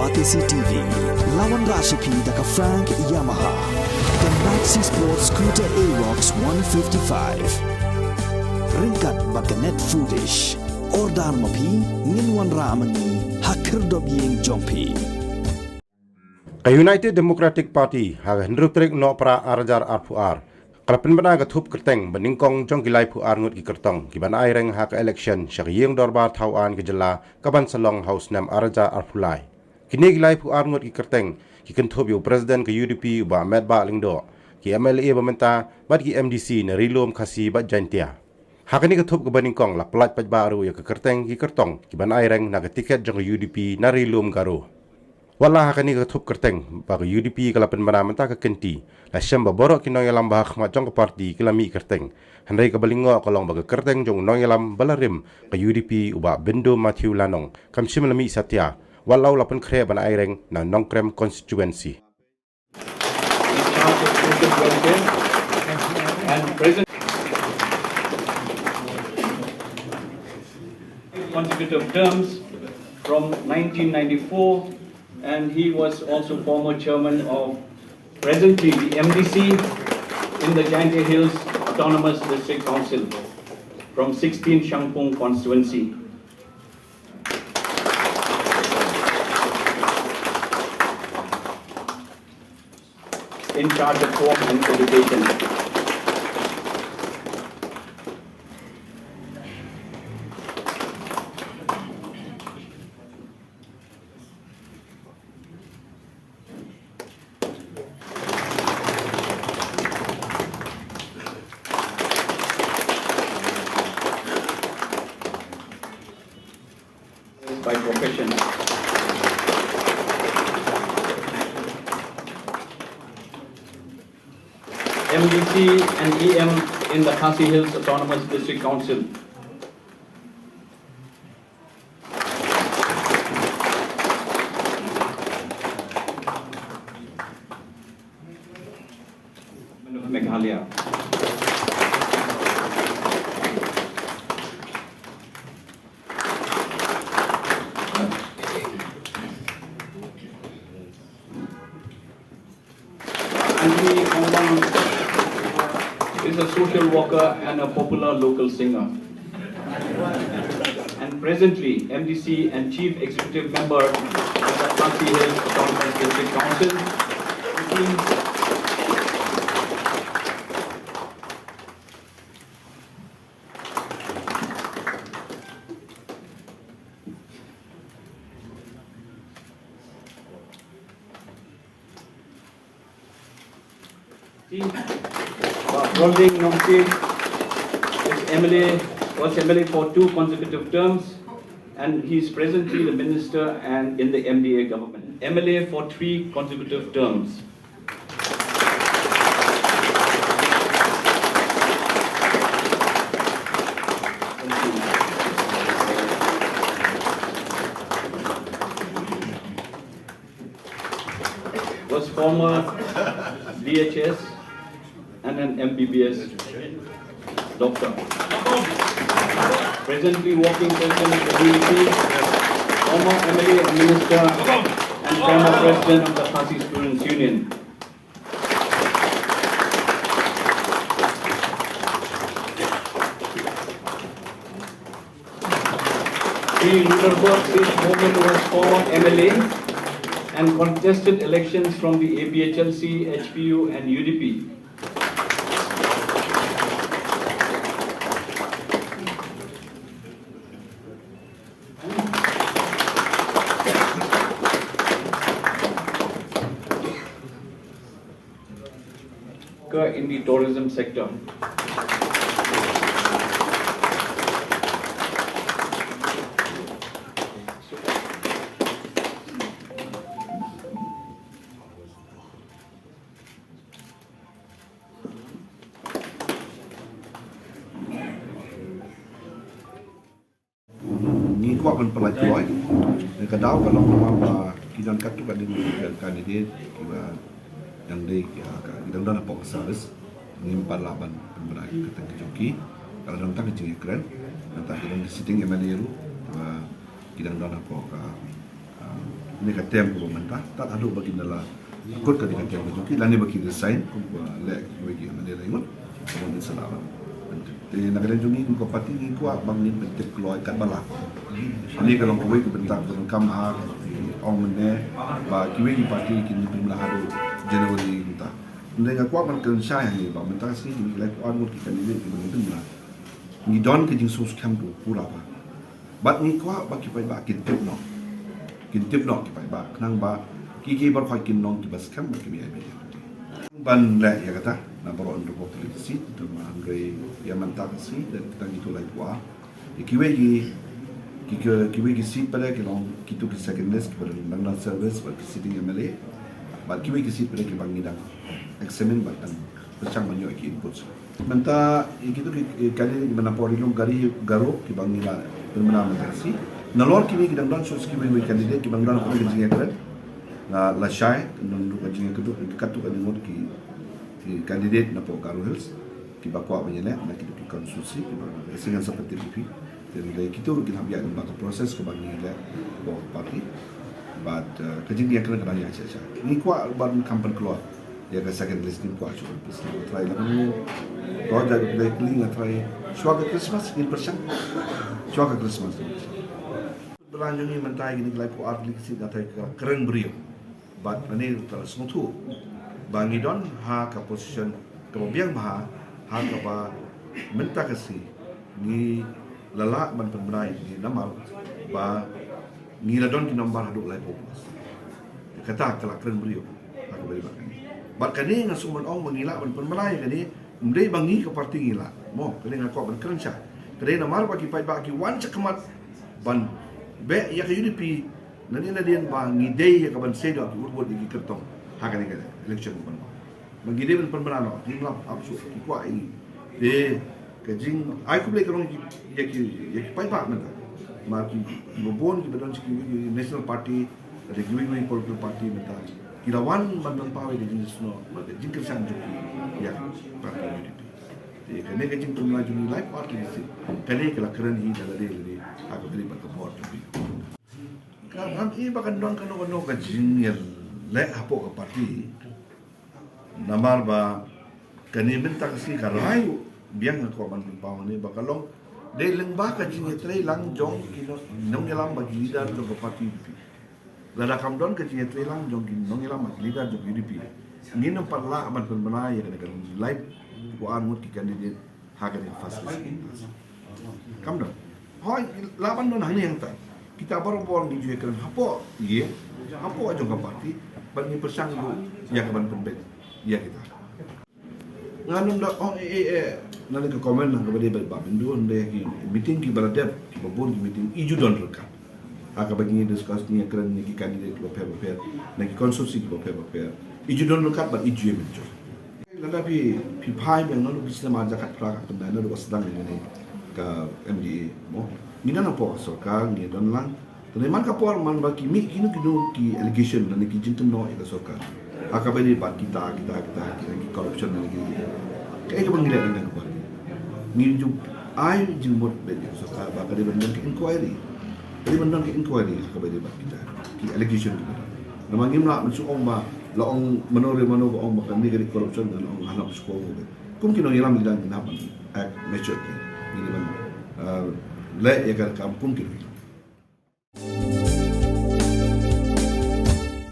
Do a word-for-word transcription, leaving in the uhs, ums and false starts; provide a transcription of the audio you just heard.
Batesi T V, la wanrah sha phi da ka Frank Yamaha, ka Maxi Sport Scooter Aerox one fifty-five. Ryngkat bad ka Net Foodish. Order ma phi, ngin wanrah ma ngi ha khyrdop ïing jong phi. Ka United Democratic Party ha ka hynriew tarik Nohprah ar hajar arphew ar, ka la pynbna ka thup kyrteng ba nyngkong jong ki laiphew ar ngut ki kyrtong ki ban ai reng ha ka election sha ka ïing dorbar thaw aiñ ka jylla ka ban sa long ha u snem ar hajar arphew lai. Kine ki laiphew ar ngut ki kyrteng ki kynthup ïa u President ka U D P u Bah Metbah Lyngdoh, ki M L A ba mynta bad ki M D C na Ri Lum Khasi bad Jaintia. Ha kane ka thup kaba nyngkong la pyllait paidbah ruh ïa ka kyrteng ki kyrtong ki ban ai reng na ka tiket jong ka U D P na Ri Lum Garo. Wat la ha kane ka thup kyrteng ba ka U D P ka la pynbna mynta ka kynti, la shem ba baroh ki nongïalam ba ha khmat jong ka party ki la mih kyrteng. Hynrei kaba lyngngoh ka long ba ka kyrteng jong u nongïalam ba la rim ka U D P u Bah Byndum Matthew Lanong kam shym la mih satia, wat la u la pynkhreh ban ai reng na Nongkrem constituency. In charge of social welfare and present consecutive terms from nineteen ninety-four, and he was also former chairman of, presently, the M D C in the Jaintia Hills Autonomous District Council from sixteen Shangpung constituency. In charge of home and education. By profession. M D C and E M in the Khasi Hills Autonomous District Council. Meghalaya. Anthony Ongmang is a social worker and a popular local singer. And presently M D C and Chief Executive Member of the Khasi Hills Autonomous District Council. Bah Rolding Nongsiej is M L A, was M L A for two consecutive terms, and he is presently the minister and in the M D A government. M L A for three consecutive terms. Was former D H S and an M B B S doctor. Presently working president of the D P, former M L A and minister, and former president of the Khasi Students Union. Shri Lunarberg Seth Momin was former M L A and contested elections from the A P H L C, H P U and U D P. Ke in the tourism sector. Ngi kwah ban pynlait kloi. Ka daw ka long namar ba ki don katto katne ki candidate kiba dang dei, ki, ki dang don hapoh ka service. Ngim pat lah ban pynbna ka kyrteng ka jong ki. Ka la don tang ka jingïakren. Nangta ki don sitting M L A ruh kiba ki dang don hapoh ka Kane ka term kaba mynta, tad haduh ba kin da la kut kane ka term ka jong ki, lane ba kin resign, kumba leh kiwei ki MLA la ïa ngut, kumba kin sa lah ban. Te na ka liang jong ngi kum ka party ngi kwah ba ngin pyntip kloi katba lah. Kane ka long kawei ka bynta kaba donkam ha, ong mynne ba kiwei ki party kin pynbna haduh January mynta. Hynrei nga kwah ban kren shai hangne ba mynta ka sngi ngi lai ko ar ngut ki candidate kiba ngi pynbna. Ngi don ka jingsngewskhem to pura ba. Bad ngi kwah ba ki paidbah kin tip noh. Kin tip noh ki paidbah khnang ba ki ki baroh kin long kiba skhem ba ki ïa ban leh ïa kata na baroh hynriew tylli ki seat, te ma hynrei ïa mynta ka sngi da kita ngi to lai ko ar. Ïa kiwei ki, ki, ki, kiwei ki seat pat ki long kito ki second list kiba dang dang service bad ki sitting MLA. Bad kiwei ki seat pat kiba ngi dang examine bad dang pyrshang ban ïoh ki inputs. Mynta ïa kito ki, ki candidate kiba na por ïa ka ri Garo kiba ngi la pynbna mynta ka sngi. Nalor kine ki dang don shuh kiwei kiwei candidate kiba ngi don ha ka jingïakren. Nga la shai, nang ruh ka jingïakren, katto katne ngut ki, ki candidate na por Garo Hills kiba kwah ban ïaleh na kito ki constituency kiba ngi sngewsih pynthikna. Te hynrei kito ruh kin hap ïa ka process kaba ngi leh bad party. Bad, eh, ka jingïakren ka dang ïa sha sha. Ngi kwah ban kham pynkloi ïa ka second list, ngi kwah shuh ban pynslem. Nga trai la ngi to da ka Blei kylli, nga trai shuwa ka Christmas ngin pyrshang. Shuwa ka Christmas. Pynbna jong ngi mynta ïa kine ki lai ko ar tylli ki seat, nga trai ka kren briew. Bad lane ka la sngewthuh ba ngi don ha ka position kaba biang bha, ha kaba mynta ka sngi ngi la lah ban pynbna ïa kine namar ba ngi la don ki nombar haduh laiphew plus. Kata ka la kren briew ha kaba ïadei bad kane. Bad kane nga sngewbha ban ong ba ngi lah ban pynbna ïa kane, ym dei ba ngi ka party ngi lah. Mo, kane nga kwah ban kren shai. Ka dei namar ba ki paidbah ki wan shakhmat ban beh ïa ka UDP. Nadien nadien ba ngi dei ïa ka ban seisoh ki vote, vote ïa ki kyrtong ha kane ka election ban wan. Ba ngi dei ban pynbna noh, ngim lah ap shuh, ki kwah ïa ngi. Te ka jingai khublei ka long ïa ki, ïa ki paidbah mynta. Namar ki, kiba bun kiba don sha kiwei ki national party, lane kiwei kiwei political party mynta, ki la wan ban pynpaw ïa ka jingsngewsih bad ka jingkyrshan jong ki ïa ka party UDP. Te kane ka jingpynbna jong ngi lai ko ar tylli ki seat, kane ka la kren hi da lade lade ha kaba ïadei bad ka bor jong ngi. Ka ram i ba kan don kano kano ka jingïaleh hapoh ka party. Namar ba kane mynta ka sngi ka rai u biang, nga kwah ban pynpaw ne ba ka long dei lyngba ka jingïatreilang jong ki nong, nongïalam bad ki leader jong ka party UDP. Lada kam don ka jingïatreilang jong ki nongïalam bad ki leader jong UDP, ngin ym pat lah ban pynbna ïa kane ka lai ko ar ngut ki candidate ha kane ka first list. Kam don. Hooid, lah ban don hangne hangta. Kita barabor ngi ju ïakren hapoh ïing, hapoh jong ka party, bad ngi pyrshang ruh ïa ka ban pynbeit ïa kita. Ngan ym da ong eh eh eh na ka comment na kaba dei bad Bah Myndon, da ki meeting kiba la dep, kiba bun ki meeting, i ju don ryngkat. Ha kaba ngi discuss, ngi ïakren na ki candidate kiba pher bapher, na ki constituency kiba pher bapher, i ju don ryngkat bad i ju ïa mynjur. Lada phi, phi phai biang naduh ki snem ar hajar khatphra, ka kynmaw naduh ba sdang ïa kane ka MDA, mo. Ngi don hapoh ka sorkar, ngi don lang. Te man ka por man ba ki mih kino kino ki allegation lane ki jingkynnoh ïa ka sorkar ha kaba ïadei bad kita, kita, kita, kita ki corruption lane ki, kaei kaba ngi leh na ka party? Ngi ju ai jingmut beit ïa ka sorkar ba ka dei ban don ka inquiry. Ka dei ban don ka inquiry ha kaba ïadei bad kita ki allegation kiba don. Namar ngim lah ban shu ong ba la ong mano re mano ba ong ba kane ka dei corruption, la ong hana ba shu ong. Kum ki nongïalam ngi dang, ngi hap ban act maturely. Ngi dei ban, uh, leh ïa ka kam kum ki nongïalam.